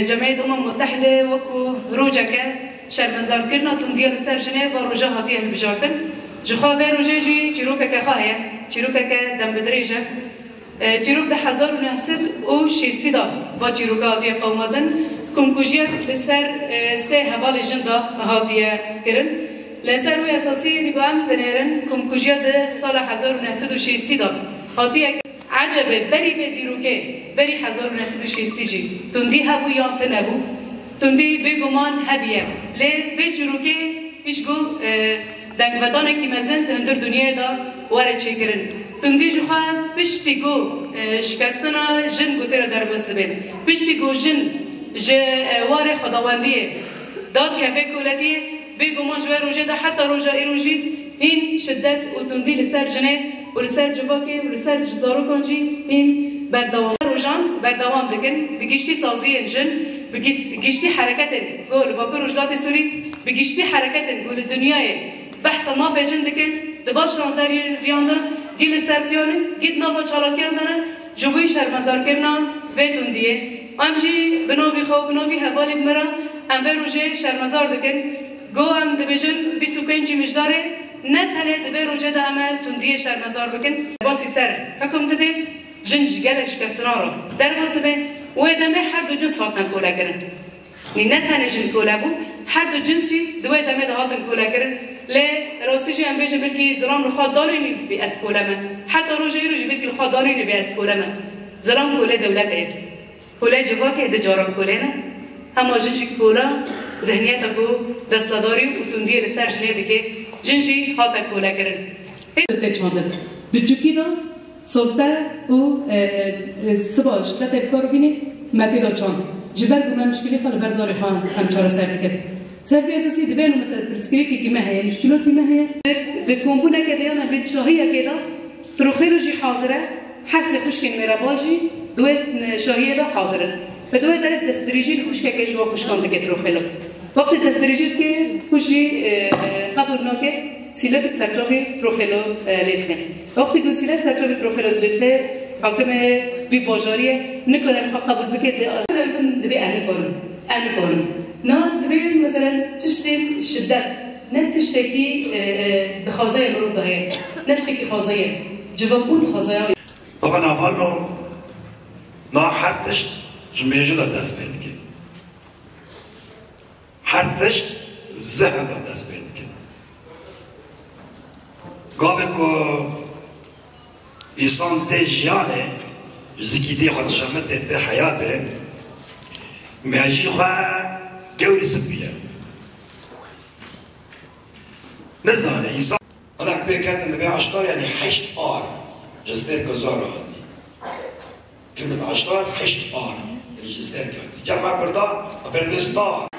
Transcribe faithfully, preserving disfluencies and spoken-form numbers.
Cemiyet Umem Muttehide wekû rojeke şermezarkirina tundiya li ser jinê va roja hatiye hilbijartin. Ji xwe vê rojê jî çîrokeke xwe heye, çîrokeke dembidirêj e. E, çîrok di hezar û neh sed û şêstî de va çîroka hatiye qewimandin. Komkujiyek li ser, e, sê hevalê jin de hatiye kirin. Li ser wê esasî, nîgo em dinêrin, komkujiya di sala hezar û neh sed û şêstî de hatiye kirin. Ecebe, berî vê dîrokê, berî hezar û neh sed û şêstî jî tundî hebû yan tune bû? Tundî bêguman hebiye. Lê vê çîrokê Pişt ku, e, dengvetanekî mezin di hundir dinyayê de were çêkirin. Tundî ji xwe piştî ku, e, şikestina jin ku tê re derbas dibe, piştî ku jin ji, e, warê xwedawendiyê dadikeve koletiyê, bêguman ji wê rojê de heta roja îro jî hîn şiddet û tundî li ser jinê û li ser civakê û li ser ji zarokan jî hîn berdewam. Rojan berdewam dikin, bi giştî saziyên jin, bi giş-, giştî hereketên ku li Bakur Rojhilatê Sûrî, bi giştî hereketên ku li dinyayê behsa mafê jin dikin, di va şazdeh riyan de gî li ser piyan in, gî di nava çalakiyan de ne, ji bo şermezarkirina vê tundiyê. Em jî bi navî xwe û bi navî hevalên me re em vê rojê şermezar dikin. Go em dibêjin bîst û pêncî Mijdarê, ne tenê di vê rojê de em ê tundiyê şermezar bikin. Basî ser hekum dibe, jin ji gelek şikestinan re derbas dibe. Wê demê her du cins hatine kolekirin. Nî ne tenê jin kole bû, her du cins jî di wê demê de hatin kolekirin. Lê rastî jî em bêjin belkî zilam li xwe danînî bê ez kole me. Heta roja îro jî belkî li xwe danînî bê ez kole me. Zilam kolê dewletê ye. Kolê civakê di caran kolê ne. Hema jin jî kola zihniyeta ku destledarî û tundiyê li ser jinê dike, jin jî hate kolekirin. Te çandin. Di çûkî de solte û, e, e, siba şidetê bi kar bînî me tê de çand. Ji ber ku me mişkilî xwe li ber zarê xwe em çareser dikin. Ser vê esasî divê nu mesela pirsgirêkekî me heye, mişkilokî me heye. Di, di kombûneke de yan em bê şahiyekê de Troxêlo jî hazir e, hersê xwişkên mêrebal jî di wê şahiyê de hazir in. Bi di wê derê destdirêjî li xwişkekê ji wan xwişkan dike Troxêlo. Wextê destdirêjî dike, xwişk jî, e, e, qebûl nake, sîlek di serçavê Troxêlo, e, lê dike. Wextê ku sîlek serçavê Troxêlo lê dike, hakimê vî bajariyê nikare xwe qebûl bike, di-, divê em nikarin. Em nikarin. Na divê, meselen, tiştê şiddet, ne tiştekî, e, e, dixwaze ye mirov de heye. Ne tiştekî xwaze ye. Civakbûn dixwaze ye. Tabana vano, na her tişt ji mêjû de dest pê dike. Her tişt zehn de dest pê dike. Gavê ku însan tê jiyanê, zikî tê xwe dişemite, tê heyatê, mejî xwe gewrî sipiye. Nizane însan. Ana pê ketin dibe aştar, yanî heşt ar ji stêrka zor hatî. Ketin aştar heşt ar ji stêrka. Cema Kurda, a pê star.